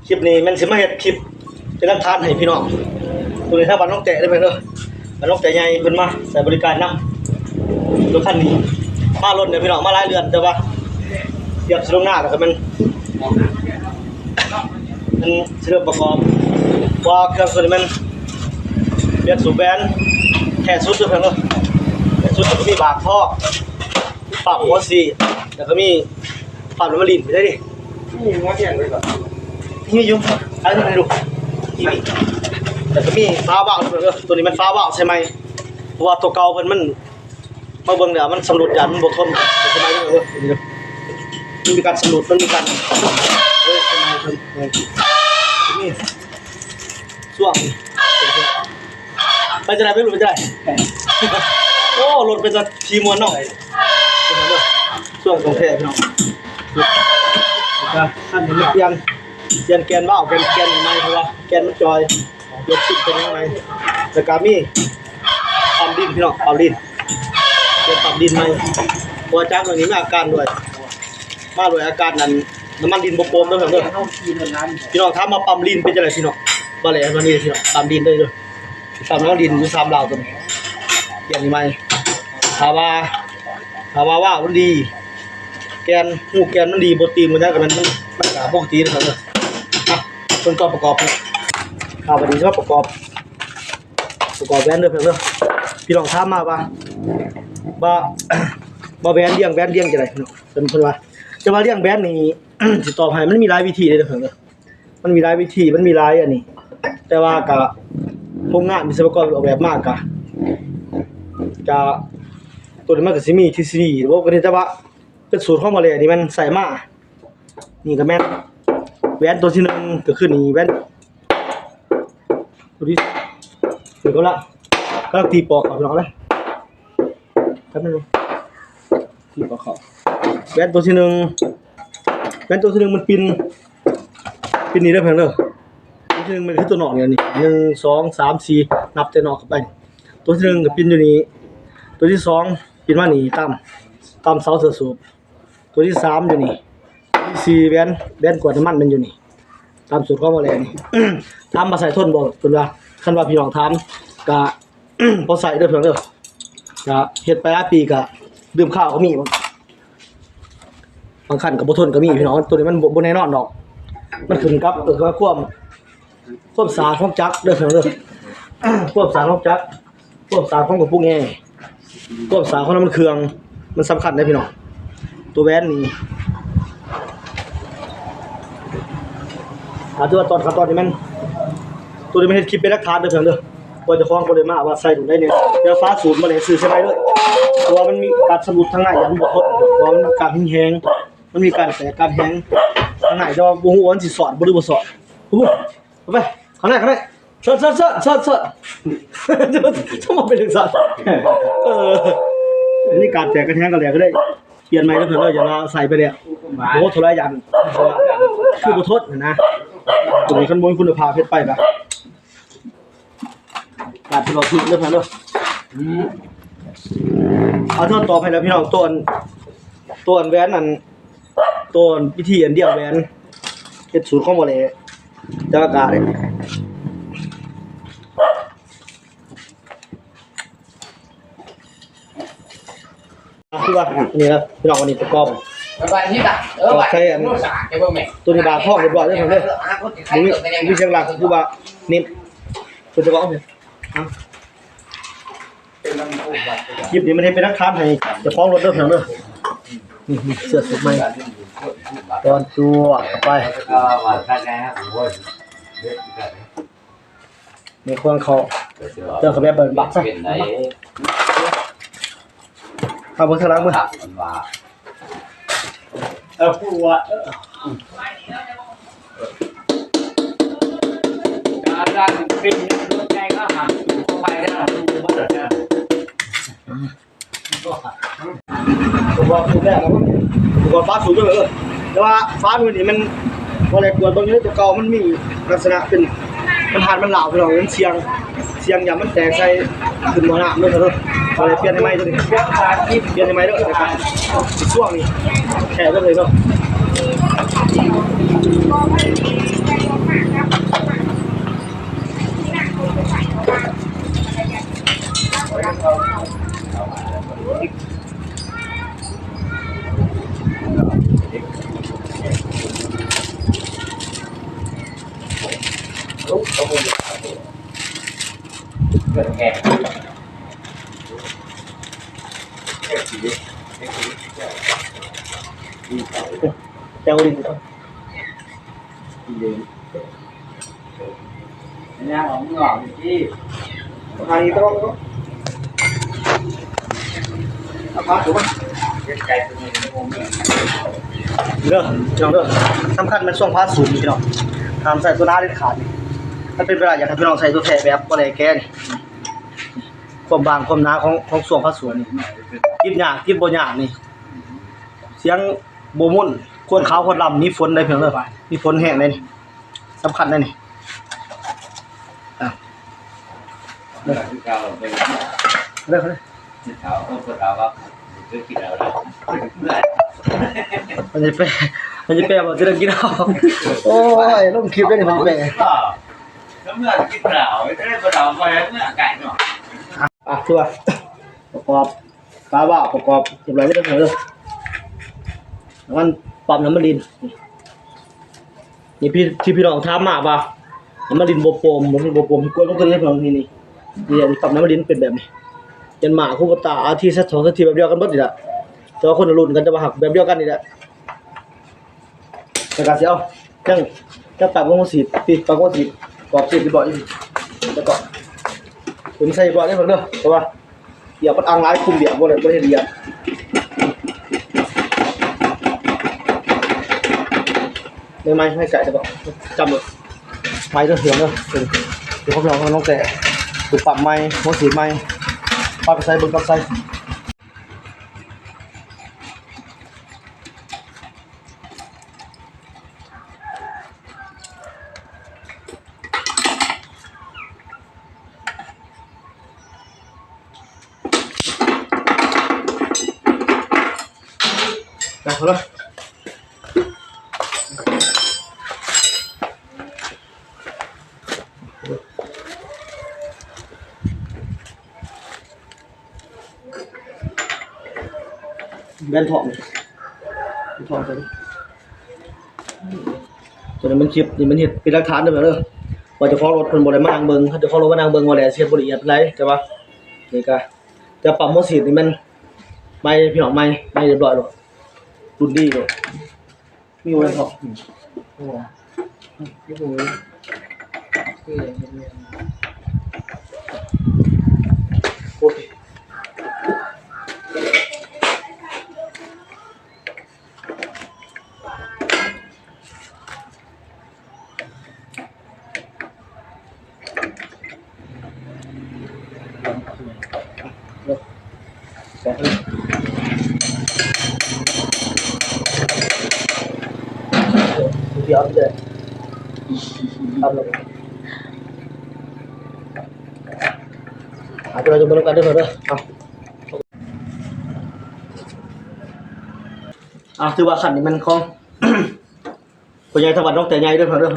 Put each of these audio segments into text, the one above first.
ຄລິບນີ້ແມ່ນຊິມາເຮັດຄລິບເປັນຫຼັກຖານໃຫ້ພີ່ນ້ອງ ໂຕນີ້ທາງບ້ານໜອງແຕເດີພີ່ນ້ອງເດີ ບ້ານໜອງແຕໃຫຍ່ເພິ່ນມາໃຊ້ບໍລິການນຳ ລົດຄັນນີ້ມາດົນແລ້ວພີ່ນ້ອງ ມາຫຼາຍເດືອນ ແຕ່ວ່າວຽກຊິລົງໜ້າແລ້ວກໍແມ່ນ ມັນຊິເລີ່ມປະກອບ ເພາະວ່າເຄື່ອງໂຕນີ້ແມ່ນແບນສູບແບນແທ້ສຸດເດີພີ່ນ້ອງເດີ ແທ້ສຸດ ແລ້ວກໍມີບາກທໍ່ ປາບຫົວສີ ແລ້ວກໍມີ ປາບນ້ຳມັນລີນໄປໄດ້ດິ ນີ້ຫົວແທ່ນໄວ້ກ່ອນ ມີຢູ່ ອັນນີ້ໃຫ້ດູ ແລ້ວກໍມີຝາວາວເດີ ໂຕນີ້ແມ່ນຝາວາວໃສ່ໃໝ່ ເພາະວ່າໂຕເກົ່າເພິ່ນມັນ ມາເບິ່ງແລ້ວມັນຊຳລຸດ ຢ້ານມັນບໍ່ທົນ ໃສ່ໃໝ່ເດີ ມັນມີການຊຳລຸດ ມັນມີການ ເອີ ໃສ່ໃໝ່ເພິ່ນ ເອີ ນີ້ ຊ່ວງ ໄປຈັ່ງໃດ ໄປລົດໄປຈັ່ງໃດ ໂອ້ ລົດເປັນຕາຂີ່ມ່ວນເນາະ ຊ່ວງຂອງແທ້ພີ່ນ້ອງ ຄັນນີ້ມັນປ່ຽນ ປ່ຽນແກນວາວ ປ່ຽນແກນໃໝ່ ເພາະວ່າແກນມັນຈ່ອຍ ປ່ຽນຊິ້ນເປັນຫຍັງໃໝ່ ແລ້ວກະມີປ້ຳດິນພີ່ນ້ອງ ປ້ຳດິນ ປ່ຽນປ້ຳດິນໃໝ່ ເພາະວ່າຈັກໂຕນີ້ມີອາການດ້ວຍ ມາດ້ວຍອາການນັ້ນ ນ້ຳມັນດິນບໍ່ປົມເດີພີ່ນ້ອງເດີ ພີ່ນ້ອງຖາມວ່າປ້ຳດິນເປັນຈັ່ງໃດພີ່ນ້ອງ ບໍ່ແຫຼະວ່ານີ້ພີ່ນ້ອງ ປ້ຳດິນເດີ ປ້ຳນ້ຳມັນດິນຢູ່ສາມລາວໂຕນີ້ ປ່ຽນໃໝ່ ຖ້າວ່າ ຖ້າວ່າວາວມັນດີ ແກນ ຮູແກນມັນດີ ບໍ່ຕີບບໍ່ຫຍັງກໍແມ່ນ ມັນ ມັນກໍປົກກະຕິເດີພີ່ນ້ອງເດີ ອ່ະ ເບິ່ງຕອນປະກອບ ອ່ະ ບາດນີ້ຊິມາປະກອບ ປະກອບແຫວນເດີພີ່ນ້ອງເດີ ພີ່ນ້ອງຖາມມາວ່າ ວ່າ ວ່າແຫວນລຽງ ແຫວນລຽງຈັ່ງໃດພີ່ນ້ອງ ເພິ່ນ ເພິ່ນວ່າ ແຕ່ວ່າລຽງແຫວນນີ້ ຊິຕອບໃຫ້ ມັນມີຫຼາຍວິທີເດີພີ່ນ້ອງເດີ ມັນມີຫຼາຍວິທີ ມັນມີຫຼາຍອັນນີ້ ແຕ່ວ່າກະໂຮງງານວິສະວະກອນອອກແບບມາກະ ກະ ໂຕນີ້ມັນກະຊິມີທິດສະດີ ແຕ່ວ່າເປັນສູດຂອງໝໍແຫຼນີ້ແມ່ນໃຊ້ມາ ນີ້ກະແມ່ນແຫວນໂຕທີໜຶ່ງ ກະຄືນີ້ແຫວນ ໂຕທີ່ ເດີກຳລັງ ກຳລັງຕີປອກເຂົ້າພີ່ນ້ອງເອີຍ ແປັບໜຶ່ງ ຕີປອກເຂົ້າ ແຫວນໂຕທີໜຶ່ງ ແຫວນໂຕທີໜຶ່ງມັນປິ່ນ ປິ່ນນີ້ເດີພີ່ນ້ອງເດີ ໂຕທີໜຶ່ງມັນຄືໂຕນອກນີ້ ໜຶ່ງ ສອງ ສາມ ສີ່ ນັບແຕ່ນອກເຂົ້າໄປ ໂຕທີໜຶ່ງກະປິ່ນຢູ່ນີ້ ໂຕທີສອງປິ່ນມານີ້ ຕາມ ຕາມເສົາເສື້ອສູບ ໂຕທີສາມຢູ່ນີ້ ໂຕທີສີ່ແຫວນ ແຫວນກວດນ້ຳມັນແມ່ນຢູ່ນີ້ ຕາມສູດຂອງໝໍແຫຼນີ້ ຖາມວ່າໃຊ້ທົນບໍ່ ເພິ່ນວ່າ ຄັນວ່າພີ່ນ້ອງຖາມກະ ພໍໃຊ້ເດີພີ່ນ້ອງເດີ ກະເຮັດໄປຫຼາຍປີກະລືມຄາວກໍມີ ບາງຄັນກໍບໍ່ທົນກໍມີພີ່ນ້ອງ ໂຕນີ້ມັນບໍ່ ບໍ່ແນ່ນອນດອກ ມັນຂຶ້ນກັບ ເອີ ຄວາມ ຄວາມສະອາດຂອງຈັກເດີພີ່ນ້ອງເດີ ຄວາມສະອາດຂອງຈັກ ຄວາມສະອາດຂອງກະປຸກແອ ຄວາມສະອາດຂອງນ້ຳມັນເຄື່ອງ ມັນສຳຄັນເດ້ພີ່ນ້ອງ ໂຕແຫວນນີ້ ອາ ຖືວ່າຕອນ ຂັ້ນຕອນນີ້ແມ່ນ ໂຕນີ້ແມ່ນເຮັດຄລິບເປັນຫຼັກຖານເດີພີ່ນ້ອງເດີ ວ່າເຈົ້າຂອງບໍ່ໄດ້ມາວ່າໃສ່ໂຕໃດແນ່ ແຕ່ຝາສູບມັນນີ້ຊື້ໃສ່ໃໝ່ເລີຍ ເພາະວ່າມັນມີການຊຳລຸດທາງໃນ ຢ້ານມັນບໍ່ທົນ ເພາະວ່າມັນມີການແຮງ ມັນມີການແຕກການແຮງທາງໃນ ແຕ່ວ່າບໍ່ຮູ້ວ່າມັນຊິສອດບໍ່ ຫຼືບໍ່ສອດ ເອົາໄປ ເຂົ້າໃນ ເຂົ້າໃນ ເຊີນ ເຊີນ ເຊີນ ເຊີນ ເຊີນ ຈະມາເປັນຈັ່ງຊັ້ນ ເອີ ມີການແຕກການແຮງກັນແລ້ວ ກໍໄດ້ປ່ຽນໃໝ່ເດີເພິ່ນເດີ ຢ່າວ່າໃສ່ໄປແລ້ວ ໂອ້ ເທົ່າໃດຢ້ານ ຄືບໍ່ທົນຫັ້ນນະ ໂຕນີ້ຄັນບໍ່ມີຄຸນນະພາບເຮັດໄປກະ ການທີ່ເວົ້າຖືກເດີເພິ່ນເດີ ອືມ ເອົາ ເອົາ ຕອບໃຫ້ແລ້ວພີ່ນ້ອງ ໂຕອັນ ໂຕອັນແຫວນອັນ ໂຕອັນວິທີອັນລຽງແຫວນ ເຮັດສູດຂອງໝໍແຫຼ ແຕ່ວ່າກະ ຄືວ່າ ອັນນີ້ນະ ພີ່ນ້ອງ ອັນນີ້ປະກອບ ປະກອບໃສ່ອັນ ໂຕນີ້ບາກທ້ອງຮຽບຮ້ອຍເດີເພິ່ນເດີ ບໍ່ມີ ບໍ່ມີສຽງດັງ ຄືວ່າເນັ້ນ ເພິ່ນຈະບອກ ຄລິບນີ້ມັນເຮັດເປັນຫຼັກຖານໃຫ້ເຈົ້າຂອງລົດເດີພີ່ນ້ອງເດີ ນີ້ ນີ້ເສື້ອສູດໃໝ່ ຕອນຕົວະໄປ ໃນຄວາງເຂົ້າ ເຈົ້າກໍແບບເບິ່ງບັກຊະ ເອົາເບິ່ງທາງຫຼັງເບິ່ງ ເອີ ຜູ້ວ່າ ເອີ ການເປັນລົດໃຫຍ່ກໍຫາໄປໄດ້ ບໍ່ໄດ້ ອືມ ປະກອບສູດແລ້ວ ປະກອບຝາສູດເດີ ເອີ ແຕ່ວ່າຝາໜ່ວຍນີ້ມັນບໍ່ໄດ້ກວດເບິ່ງເລີຍ ຕົວເກົ່າມັນມີລັກສະນະເປັນ ມັນຫັນມັນຫຼາວ ພີ່ນ້ອງ ມັນສ່ຽງ ສ່ຽງຢ້ານມັນແຕກໃສ່ຂຶ້ນໝໍ້ນ້ຳເດີ ກໍເລີຍປ່ຽນໃຫ້ໃໝ່ໂຕນີ້ ປ່ຽນໃຫ້ໃໝ່ເດີ ແລ້ວກໍຊ່ວງນີ້ແທ້ເລີຍເນາະ. ແຈວລິນ ຍ່າງອອກ ອອກທີ່ ທາງນີ້ຕ້ອງ ເດີ ພີ່ນ້ອງເດີ ສຳຄັນແມ່ນຊ່ວງພາສູບນີ້ພີ່ນ້ອງ ຫ້າມໃຊ້ໂຊດາເດັດຂາດນີ້ ຄັນເປັນໄປໄດ້ ຢາກໃຫ້ພີ່ນ້ອງໃຊ້ຕົວແທ້ແບບບໍ່ໄດ້ແກ່ນີ້ ຄວາມບາງຄວາມໜາຂອງ ຂອງຊ່ວງພາສູບນີ້ ຕິດຍາກຕິດບໍ່ຍາກນີ້ ສຽງບໍ່ມົນ ຄວນຂາວຄວນລຳ ມີຝົນໄດ໋ພີ່ນ້ອງເດີ ມີຝົນແຮງໄດ໋ນີ້ ສຳຄັນໄດ໋ນີ້ ອ່ະ ເດີ ເດີ ເດີ ເຂົາ ເຂົາວ່າ ເຈົ້າກິນເຫຼົ້າແລ້ວ ມັນຈະແປ ມັນຈະແປບໍ່ ຈະໄດ້ກິນເຫຼົ້າ ໂອ້ຍ ລົງຄລິບໄດ້ນີ້ ມັນແປ ກໍເມື່ອກິນເຫຼົ້າ ຈະໄດ້ບໍ່ເອົາໄປເມື່ອໄກເນາະ ອ່ະ ຄືວ່າປະກອບ ຝາວາວປະກອບຮຽບຮ້ອຍເດີ ເດີ ມັນປ້ຳນ້ຳມັນດິນ ນີ້ ທີ່ພີ່ນ້ອງຖາມມາວ່າ ນ້ຳມັນດິນບໍ່ໂປ່ງ ບໍ່ໂປ່ງ ກວດມັນຂຶ້ນເລີຍພີ່ນ້ອງ ນີ້ ນີ້ ນີ້ ປ້ຳນ້ຳມັນດິນເປັນແບບນີ້ ເປັນໝາກ ຄູກະຕາ ອາທີ ແຊັດສອງ ແຊັດທີ ແບບດຽວກັນເບິດນີ້ແຫຼະ ແຕ່ວ່າຄົນລະລຸ້ນກັນ ແຕ່ວ່າຫາກແບບດຽວກັນນີ້ແຫຼະ. ແລ້ວກໍຊິເອົາ ຈັ່ງ ຈັ່ງປັບຫົວສີດ ຕິ ປັບຫົວສີດ ປອບສີດຮຽບຮ້ອຍ ແລ້ວກໍ ເປັນໃສ່ຮຽບຮ້ອຍເດີ ເດີ ເພາະວ່າ ດຽວມັນອ່າງຫຼາຍ ຄຸມດຽວບໍ່ໄດ້ ບໍ່ໄດ້ເຮັດດຽວ ໃໝ່ໆ ໃຫ້ໄກ່ ແລ້ວກໍຈ້ຳເລີຍ ໄປເດີ ເຖືອງເດີ ເດີ ເດີ ເອົານ້ອງແຕ່ ປັບໃໝ່ ຫົວສີດໃໝ່ ປັບໃສ່ ເບິ່ງປັບໃສ່. ໄປເລີຍ ແວ່ນທອງ ແວ່ນທອງ ໂຕນີ້ມັນຄລິບ ນີ້ມັນເຮັດເປັນຫຼັກຖານເດີ ເດີ ວ່າເຈົ້າຂອງລົດເພິ່ນບໍ່ໄດ້ມານັ່ງເບິ່ງ ຄັນເຈົ້າຂອງລົດມານັ່ງເບິ່ງວ່າແລ້ວຊິເຮັດບໍ່ລະອຽດປານໃດ ແຕ່ວ່ານີ້ກະ ແຕ່ປ້ຳຫົວສີດນີ້ແມ່ນໃໝ່ ພີ່ນ້ອງ ໃໝ່ ໃໝ່ຮຽບຮ້ອຍໂລດ ລຸ້ນດີໂລດ. ມີໄວ້ເນາະ ໂອ້ ໂອ້ ໂອ້ຍ ດຽວເດີ ເອົາເດີ ເອົາ ດຽວເຮົາຈະມາເບິ່ງກັນເດີ ເດີ ເອົາ ອ່າ ຖືວ່າຂັ້ນນີ້ແມ່ນຂອງ ພໍ່ໃຫຍ່ທາງວັດໜອງແຕໃຫຍ່ເດີ ເດີ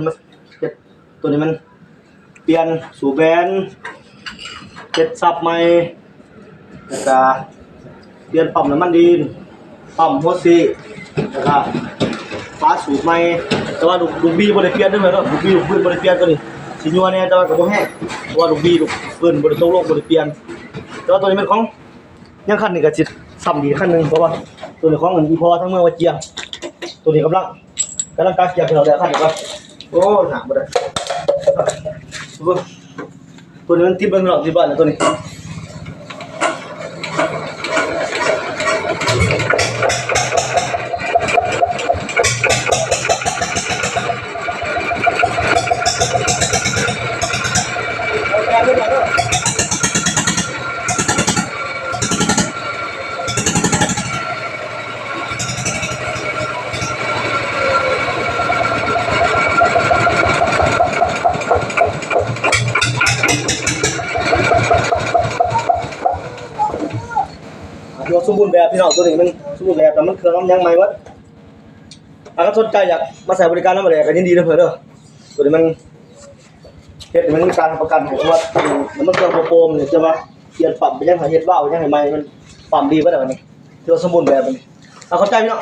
ເຮັດ ໂຕນີ້ມັນປ່ຽນສູບແບນ ເຮັດສັບໃໝ່ ແລ້ວກະປ່ຽນປ້ຳນ້ຳມັນດິນ ປ້ຳຫົວສີດ ແລ້ວກະຝາສູບໃໝ່ ແຕ່ວ່າລູກ ລູກບີບໍ່ໄດ້ປ່ຽນເດີ ເດີ ລູກບີລູກປືນບໍ່ໄດ້ປ່ຽນ ໂຕນີ້ຊິຍົວແດ່ ແຕ່ວ່າກະບໍ່ແຮງ ເພາະວ່າລູກບີລູກປືນບໍ່ໄດ້ຕົກລົງ ບໍ່ໄດ້ປ່ຽນ ແຕ່ວ່າໂຕນີ້ແມ່ນຂອງ ຍັງຄັນນີ້ກະຊິຊ້ຳອີກຄັນໜຶ່ງ ເພາະວ່າໂຕນີ້ຂອງອີ່ພໍ່ທາງເມືອງວ່າຈຽງ ໂຕນີ້ກຳລັງ ກຳລັງກະກຽມໃຫ້ເຮົາໄດ້ຄັນນີ້ກະ ໂອ້ ໜ້າບໍ່ໄດ້ ໂຕນີ້ມັນຕິດເບິ່ງນອກຕິດບ້ານແລ້ວໂຕນີ້. ຖືວ່າສົມບູນແບບພີ່ນ້ອງ ໂຕນີ້ມັນສົມບູນແບບ ແຕ່ມັນເຄື່ອງມັນຍັງໃໝ່ເບິດ ຖ້າໃຜສົນໃຈຢາກມາໃຊ້ບໍລິການນຳແຫຼະ ກະຍິນດີນຳເພິ່ນເດີ ໂຕນີ້ມັນ ເຮັດໃຫ້ມັນມີການຮັບປະກັນໃຫ້ ເພາະວ່ານ້ຳມັນເຄື່ອງບໍ່ໂປ່ງນີ້ ຈະວ່າປ່ຽນປ້ຳໄປຍັງໃຫ້ເຮັດວາວ ຍັງໃຫ້ໃໝ່ ມັນປ້ຳດີເບິດແລ້ວບັດນີ້ ຖືວ່າສົມບູນແບບບັດນີ້ ເອົາ ຂອບໃຈພີ່ນ້ອງ.